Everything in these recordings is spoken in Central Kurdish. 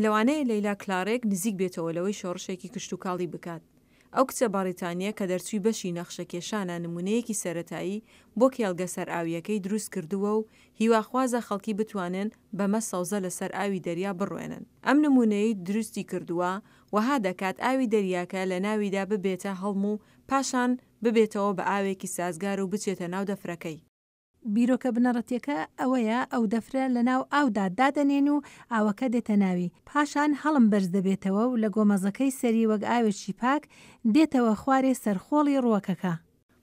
لەوانەیە لەیلا کلارک نزیک بێتەوە لەوەی شۆڕشێکی کشتوکاڵی بکات. ئەو کچە بەڕیتانییە کە دەرچووی بەشی نەخشەکێشانە نموونەیەکی سەرەتایی بۆ کێڵگە سەرئاوییەکەی دروستکردووە و هیواخوازە خەڵکی بتوانن بەمە سەوزە لەسەر ئاوی دەریا بڕوێنن. ئەم نموونەیەی دروستیکردووە وەها دەکات ئاوی دەریاکە لەناویدا ببێتە هەڵم و پاشان ببێتەوە بە ئاوێکی سازگار و بچێتە ناو دەفرەکەی. بیرۆکە بنەڕەتیەکە ئەوەیە ئەو دەفرە لەناو ئاودا دادەنێن و ئاوەکە دێتە ناوی، پاشان هەڵم بەرز دەبێتەوە و لە گۆمەزەکەی سەری وەک ئاوێکی پاک دێتەوە خوارێ سەر خۆڵی ڕووەکەکە.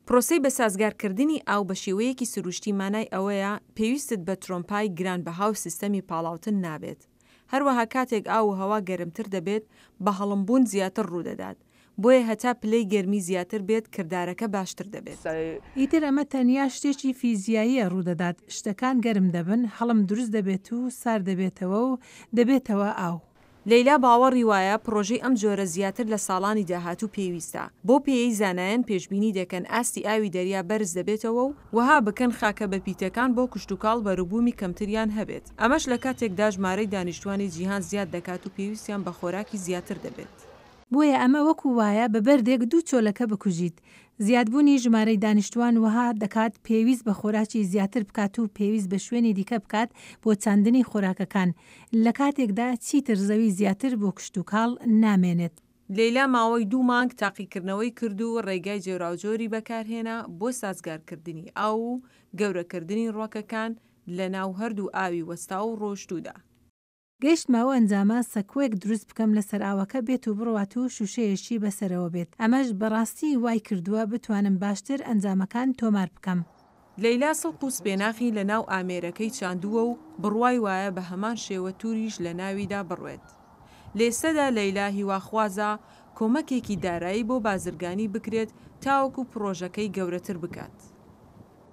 پرۆسەی بە سازگارکردنی ئاو بە شێوەیەکی سروشتی مانای ئەوەیە پێویستت بە ترۆمپای گرانبەها و سیستەمی پاڵاوتن نابێت. هەروەها کاتێک ئاو و هەوا گەرمتر دەبێت، بەهەڵمبوون زیاتر ڕوودەدات، بۆیە هەتا پلەی گەرمی زیاتر بێت کردارەکە باشتر دەبێت. ئیتر ئەمە تەنیا شتێکی فیزیاییە ڕوودەدات، شتەکان گەرم دەبن، هەڵم دروست دەبێت و سارد دەبێتەوە و دەبێتەوە ئاو. لەیلا باوەڕی وایە پڕۆژەی ئەم جۆرە زیاتر لە ساڵانی داهاتوو پێویستە، بەو پێیەی زانایان پێشبینی دەکەن ئاستی ئاوی دەریا بەرز دەبێتەوە و وەها بکەن خاکە بەپیتەکان بۆ کشتوکاڵ بەروبوومی کەمتریان هەبێت، ئەمەش لە کاتێکدا ژمارەی دانیشتوانی جیهان زیاد دەکات و پێویستیان بە خۆراکی زیاتر دەبێت. بۆیە ئەمە وەکو وایە بە بەردێک دوو چۆلەکە بکوژیت. زیادبوونی ژمارەی دانیشتووان وەها دەکات پێویست بە خۆراکی زیاتر بکات و پێویست بە شوێنی دیکە بکات بۆ چاندنی خۆراکەکان، لە کاتێکدا چیتر زەوی زیاتر بۆ کشتوکاڵ نامێنێت. لەیلا ماوەی دوو مانگ تاقیکردنەوەی کرد و ڕێگای جۆراوجۆری بەکارهێنا بۆ سازگارکردنی ئاو و گەورەکردنی ڕوەکەکان لەناو هەردوو ئاوی وەستاو و ڕۆیشتوودا. گەیشتمە ئەو ئەنجامە سەکۆیەک دروست بکەم لەسەر ئاوەکە بێت و بڕوات و شوشەیەکی بەسەرەوە بێت، ئەمەش بەڕاستی وای کردووە بتوانم باشتر ئەنجامەکان تۆمار بکەم. لەیلا سڵق و سپێناخی لە ناو ئامێرەکەی چاندووە و بڕوای وایە بە هەمان شێوە توریش لە ناویدا بڕوێت. لە ئێستەدا لەیلا هیواخوازە کۆمەکێکی دارایی بۆ بازرگانی بکرێت تاوەکو پڕۆژەکەی گەورەتر بکات.